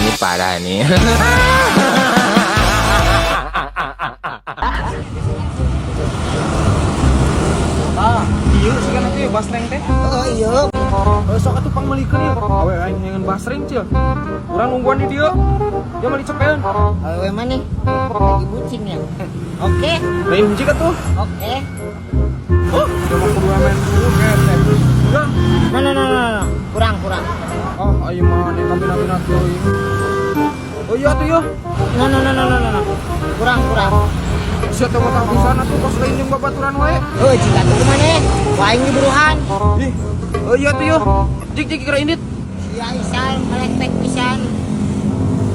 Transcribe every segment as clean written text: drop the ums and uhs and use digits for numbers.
Ini parah nih. Ah, iya sih kan nanti basreng teh. Oh iya. Eh, sok atuh pangmeulikeun ieu. Awe aing nyangan basreng cil. Urang nungguan di dieu. Dia meuli cepeun. Awewe mana? Lagi bucin ya. Oke, Lain hiji atuh. Oke. Oh, dia mah kudu main dulu ketek. Udah. No no no no, no. Kurang kurang. Oh, ayo mah nih kabina-bina teuing. Oh iya atuh ya. No no no no no no. Kurang kurang. Sia teh mah pisan atuh kos lain jeung babaturan wae. Oh, jika tuh mana? Wah, ini buruhan. Ih. Oh iya atuh ya. Jik jik kira indit. Sia isan melektek pisan.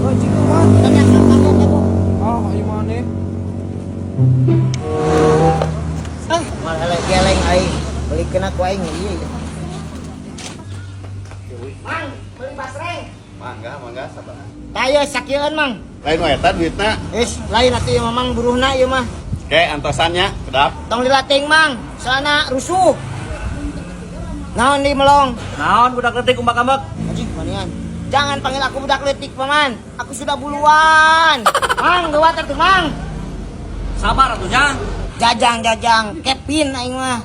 Oh, jik mah. Ternyata kamu kamu. Ah, ayo maneh. Ah, malah geleng aing. Beli kena ku aing iya. Iya. Mang, beli basreng. Mangga, mangga, sabar. Taya sakieuan, Mang. Lain wae eta duitna. Is, lain atuh ieu mah Mang buruhna ieu mah. Oke, antosannya, kedap. Tong dilatih, Mang. Soalna rusuh. Naon di melong? Naon budak leutik umbak-ambek? Anjing, manian. Jangan panggil aku budak leutik, Paman. Aku sudah buluan. Mang, gawat atuh, Mang. Sabar atuh nya. Jajang, jajang. Kevin aing mah.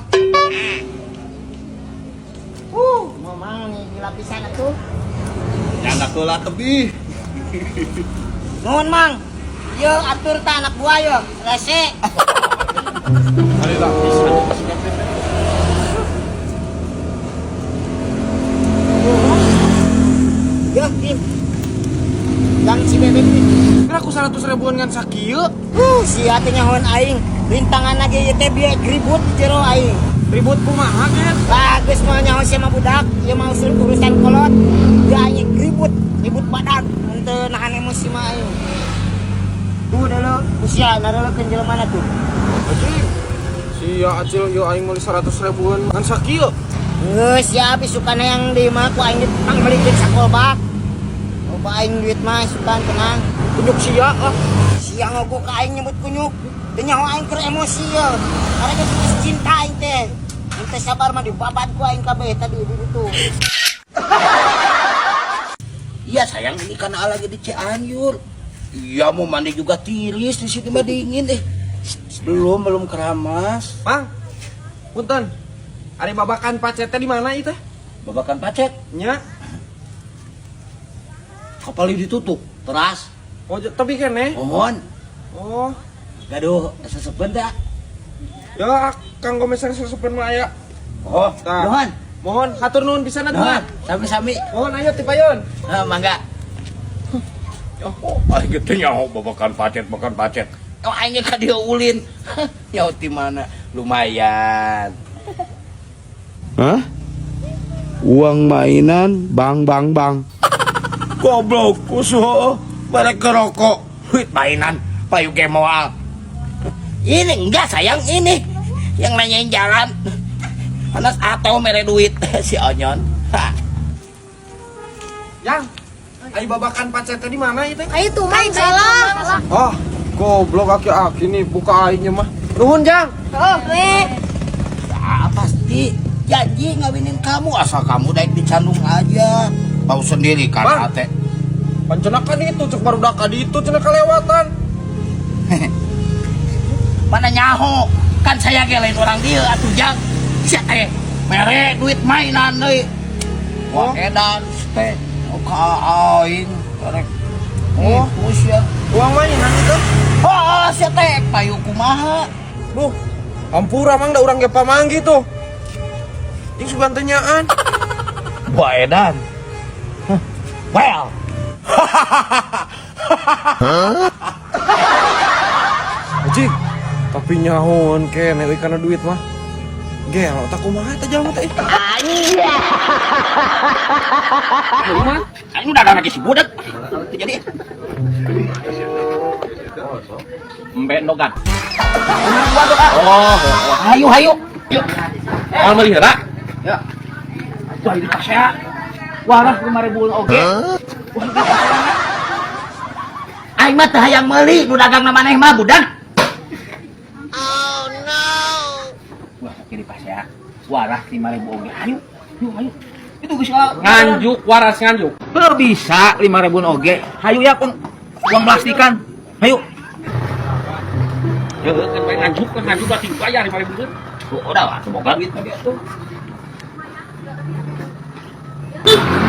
Mau Mang nih di lapisan atuh. Jangan heula tebih. Nuhun, Mang. Yo atur ta anak buah yo. Rese. Ari lapisan si Kevin teh. Yo, Kim. Yang si bebek nih. Kira aku 100 ribuan ngan sakieu. Sia teh nyahoan aing. Rintangan lagi ieu teh bieu ribut di jero aing. Ribut kumaha kan? Bagus mau nyaho sia mah budak, ieu mah usul urusan kolot. Ya aing ribut, ribut badan. Henteu nahan emosi mah aing. Tuh dulu, usia narelekeun jelema tuh. Anjing. Sia acil yo aing meuli 100 ribuan ngan sakieu. Geus ya sukana yang di mah ku aing dipangmeulikeun sakolbak. Loba aing duit mah sukan tenang. Kunyuk sia ah. Sia ngogok ka aing nyebut kunyuk. Teu nyaho aing keur emosi ya. Karena geus cinta aing teh. Mun teu sabar mah dibabat ku aing kabeh tadi di ditu. Iya sayang, ini kan lagi di Cianjur. Iya, mau mandi juga tiris di sini mah dingin eh. Belum belum keramas. Mang. Punten. Ari babakan pacet teh di mana ieu teh? Babakan pacet, Nya. Kapal ditutup teras. Oh, tapi keneh. Mohon. Oh. Gaduh sesepen teh. Ya, Kang Komisar sesepen mah aya. Oh, Tah. nuhun. Mohon hatur nuhun pisan atuh. Nuhun, sami-sami. Mohon ayo tipayon. Nah, mangga. Oh, aing teh nyaho babakan pacet, babakan pacet. Oh, aing ka dieu ulin. Nyaho ti mana? Lumayan. Hah? Uang mainan, bang bang bang. Goblok, kusuh, balik ke rokok. Duit mainan, payu ge moal. Ini enggak sayang, ini yang nanyain jalan. Panas atau mere duit si Onyon. Ha. Yang, ayo babakan pacet teh di mana ieu teh? Ayo tuh Mang salah. Ah, goblok aki-aki nih buka aingnya mah. Nuhun, Jang. Oh, we. Ya, pasti janji ngawinin kamu asal kamu daik dicandung aja. Tahu sendiri kan Bang. ate. Pancena kan itu cek barudak ka ditu cenah kelewatan. Mana nyaho? Kan saya ge lain orang dia atuh jang. Sia teh mere duit mainan deui. Wah, Oh. edan teh. Oh, ka aing rek. Oh. Oh, sia. Uang mainan itu. Oh, sia teh payu kumaha? Duh, ampura mang da urang ge pamanggi tuh. Ini sugan teh nyaan. Wah, edan. Huh. Well. Anjing, tapi nyahoan keneh euy kana duit mah. Gelo tak kumaha eta jelema teh. Aing udah lagi si budak. Jadi Embe nogan. Oh, hayu hayu. Yuk. Moal meuli heula. Ya. Wah, ini pasea. Wah, lah 5.000 oge. Wah, ini pasea. Aing mah teu hayang meuli nu dagang na maneh mah budak. Oh no. Wah, kiri pasea. Wah, lah 5.000 oge. Hayu. Yuk, hayu. Itu geus ngala. Nganjuk waras nganjuk. Heuh bisa 5.000 oge. Hayu ya kun uang plastikan. Hayu. Heuh kan bae nganjuk kan nganjuk berarti bayar 5.000 kan. Udah atuh boga duit tadi atuh.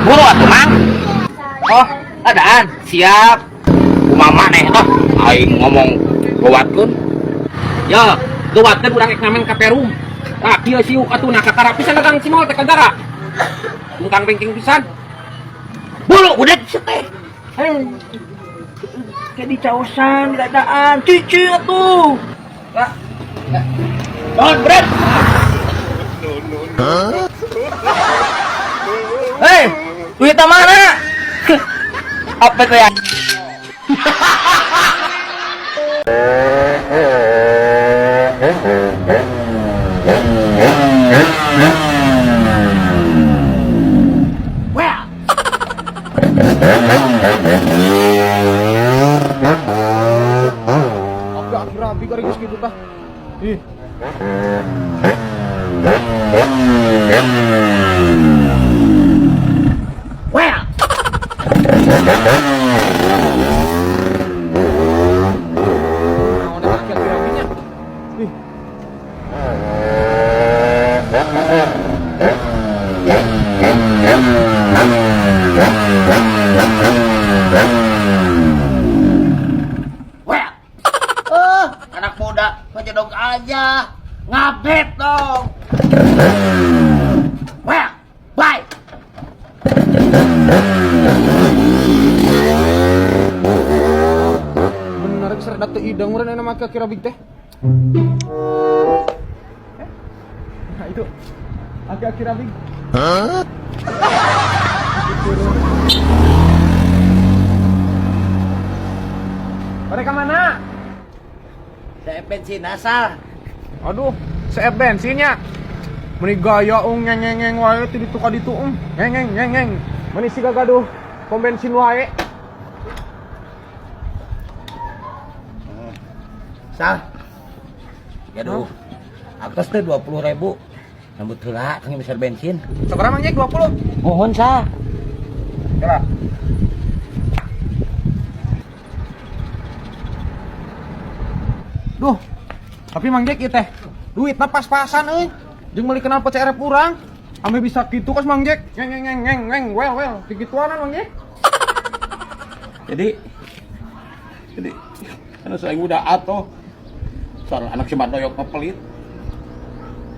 Buru atuh Mang. Oh, adaan. Siap. Kumaha maneh ah aing ngomong gawatkeun. Ya, gawatkeun urang rek ngamen ka Perum. Tah kieu siuk atuh nah kakara pisan dagang cimol teh kagara. Tungkang bengking pisan. Buru udah teh. Hei. Kayak di caosan, dadaan, cucu atuh. Lah. Don, Bret. Hei, duitnya mana? Apa tuh ya? Well. Agak rapi kari geus kitu tah. Ih. Well. Naon eta aki-aki rapinya? Ih. Well. Anak muda, ngecedok aja. Ngabet dong. Well, bye. Bener geus rada teu idang meureun ayeuna mah aki-aki rabig teh. Nah itu aki-aki rabig. Hah? Mereka mana? Saya bensin asal. Aduh, seep bensinnya. Meni gaya ung ngeng ngeng ngeng wae ti ditu ka ditu ung. Ngeng ngeng ngeng ngeng. Meni siga gaduh pom bensin wae. Sal. Aduh. Atas teh 20.000. Rambut heula kang bisa bensin. Sabaraha Mang Jack 20? Mohon sah. Kela. Duh. Tapi Mang Jack ieu teh duitna pas-pasan euy. Jeung meuli knalpot CRF urang. Ame bisa kitu kos Mang Jack. Ngeng ngeng ngeng ngeng ngeng well well dikituanan Mang Jack. Jadi karena saya udah atuh. Soal anak si Mandoyok mah pelit.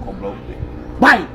Goblok deh. Bye.